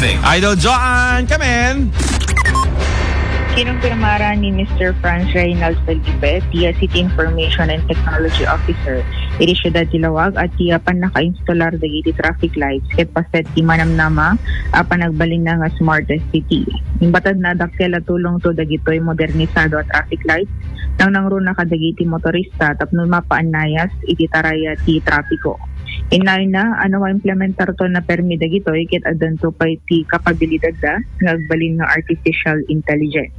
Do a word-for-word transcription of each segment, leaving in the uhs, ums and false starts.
Idol Joan, come in! Kinumpirmara ni Mister Franz Reynald Felipe, ti City Information and Technology Officer iti siudad ti Laoag, a ti pannakainstalar dagiti traffic lights ket paset ti manamnama a panagbalinna nga smart city. Imbatad na dakkel a tulongto dagitoy modernisado a traffic lights, nangnangruna kadagiti motorista tapno mapaannayas iti taraya ti trapiko. Innayon na a no maimplementarto na permi dagitoy ket addanto pay ti kapabilidadda nga agbalin nga artificial intelligence.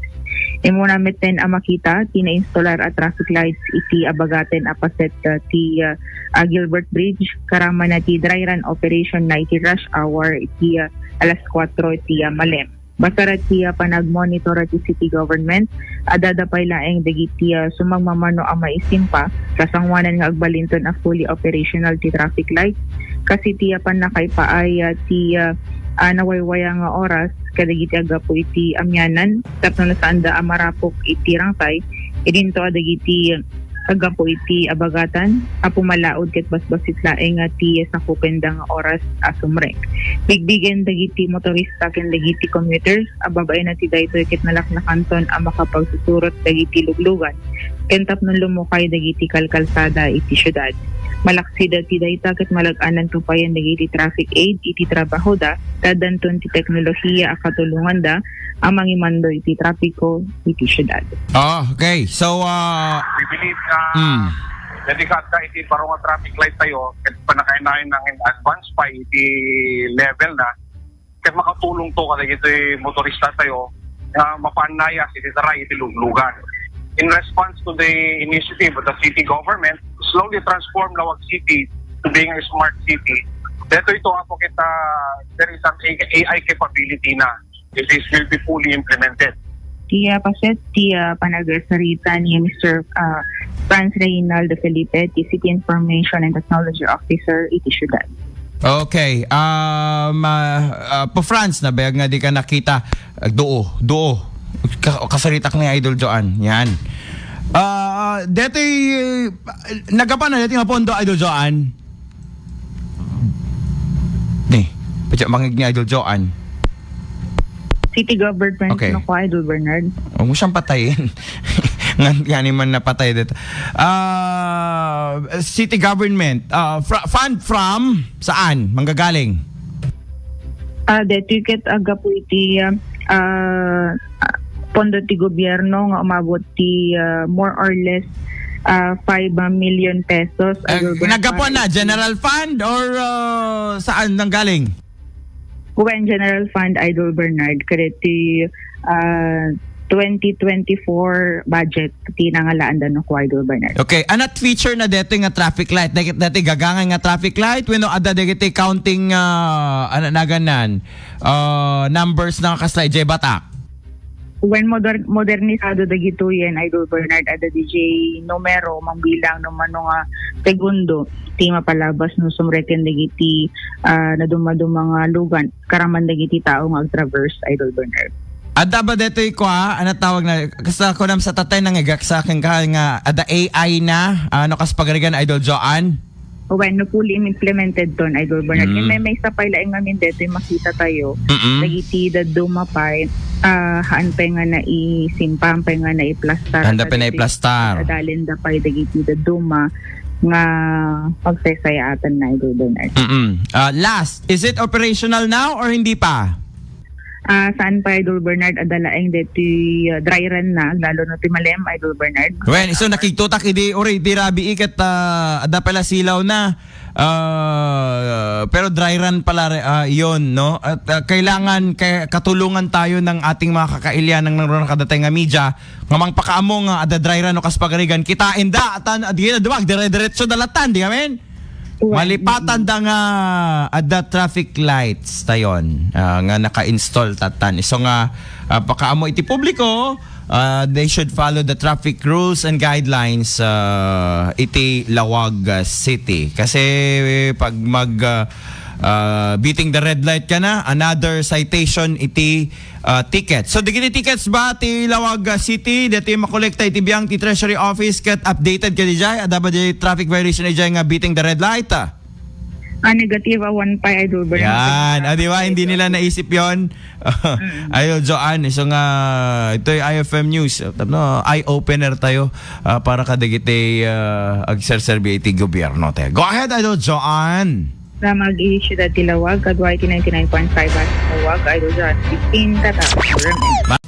Immuna metten a makita ti nainstalar a traffic lights iti abagaten a paset, ah, ti, ah, ah, Gilbert Bridge, karamana ti dry run operation na iti rush hour iti, ah, alas kuatro iti, ah, malem. Basara ti, ah, panagmonitor ti city government, adda pay laeng dagiti, ah, sumagmamano a maisimpa, kasangoanan nga agbalinton a fully operational ti traffic light. Kasi ti, ah, pannakaipaay, ah, ti, ah, ah, nawaywaya nga oras kadagiti aggapu iti amianan tapno no saanda a marapok iti rangtay, idinto a dagiti aggapu iti abagatan a pumalaod ket basbasit laeng nga ti sakupenda nga oras a sumrek. Bigbigen dagiti motorista ken dagiti commuters a babaen na ti daytoy ket nalaknakanton a makapagsusurot dagiti luglugan ken tapno lumukay dagiti kalkalsada iti siudad. Malaksid ti dayta ket malag-anan tupayan dagiti traffic aid iti trabahoda, ta addanton ti teknolohiya a katulonganda a mangimando iti trapiko iti siudad. Ah, okay. So, ah, We believe na Mm. delikada iti baro nga traffic light tayo, ket pannakainayon nang in advance pa iti level na, ket makatulongto kadagiti motorista tayo nga mapaannayas iti taray iti luglugan. In response to the initiative of the city government to slowly transform Laoag City to being a smart city, detoy to, Apo, kita, there is an A I capability na. This is, will be fully implemented. Ti, ah, paset ti, ah, panagsarita ni Mister, ah, Franz Reynaldo Felipe, ti City Information and Technology Officer iti siudad. Okay. Um, ah, ah, Apo Franz, nabayag nga di ka nakita. Ah, duo, duo. Ka-, kasaritak ni Idol Joan. Yan. Ah, detoy, eh, nagapan na detoy nga pondo, Idol Joan? Ni, padya mangig ni Idol Joan. City government Okay. no ko, Idol Bernard. Huwag mo siyang patayin. Ngan, ngani man napatay dito. Ah, city government, ah, fra-, fund from saan? Manggagaling? Ah, detoy ket aggapu iti, ah, ah, pondo ti gobyerno nga umabot ti, ah, more or less, ah, five million pesos. Ah, Idol Bernard, nagapuan na, para iti general fund or, ah, saan nanggaling? Wen, general fund, Idol Bernard, kadagiti, ah, twenty twenty-four budget ti nangalaanda no ko, Idol Bernard. Okay, anat feature na detoy nga traffic light? Dagiti, dagiti gagangan nga traffic light? Wenno adda dagiti counting, ah, ano naganan? Ah, numbers na kasla ijay batak? Wen, moder-, modernisado dagitoyen, Idol Bernard, adda D J numero, mangbilang no mano nga segundo, ti mapalabas no sumreken dagiti, ah, naduma-duma nga lugan, karaman dagiti tao nga agtraverse, Idol Bernard. Adda ba detoy kua, ano tawag na, kasta kunam sa tatay nangigak sa akin ka nga, adda A I na, ano kas pagarigan, Idol Joan? Wen, no fully implemented ton, Idol Bernard. Mm. May, may isa pay laeng ngamin detoy makita tayo. Mm-mm. Dagiti dadduma pay, ah, haan pay nga naisimpa, haan pay nga naiplastar. Handa pay naiplastar. Adalen da pay dagiti dadduma nga pagsaysayaatan na, Idol Bernard. Mm-mm. Ah, last, is it operational now or hindi pa? Ah, saan pa, Idol Bernard, adda laeng detoy, ah, dry run na, lalo no ti malem, Idol Bernard. Well, so nakigtutak idi, uri, idi rabii ket, ah, adda pala silaw na. Ah, pero dry run pala, ah, yon, no? At, ah, kailangan kay, katulungan tayo ng ating mga kakailian ng nangruna kadatay nga media nga mangpakaammo nga adda dry run no kas pagarigan. Kitain da, atan, at gina duwag, dire-diretso dalatan, di amen? Malipatan da nga adda traffic lights tayon, ah, nga naka-install tatan. So nga, ah, pakaamo iti publiko, ah, they should follow the traffic rules and guidelines, ah, iti Laoag, ah, City. Kasi pag mag, ah, ah, beating the red light ka na, another citation iti, ah, ticket. So, dagiti tickets ba ti Laoag, ah, City, dati makolekta iti biang ti Treasury Office ket updated ka dijay? Adda ba di traffic violation dijay nga beating the red light? Ah? Ah, negative, ah, one pi, Idol Bernard. Yan. Ah, di ba? Hindi nila naisip yon. Idol Joanne, isu nga, ito'y I F M News. Tapno, eye-opener tayo ah, para kadagiti ah, agserserbi iti gobyerno. Te. Go ahead, Idol Joanne. Sa mag-issue dati Lawag, Kadwa iti ninety-nine point five at Lawag, Idol John fifteen, Tata.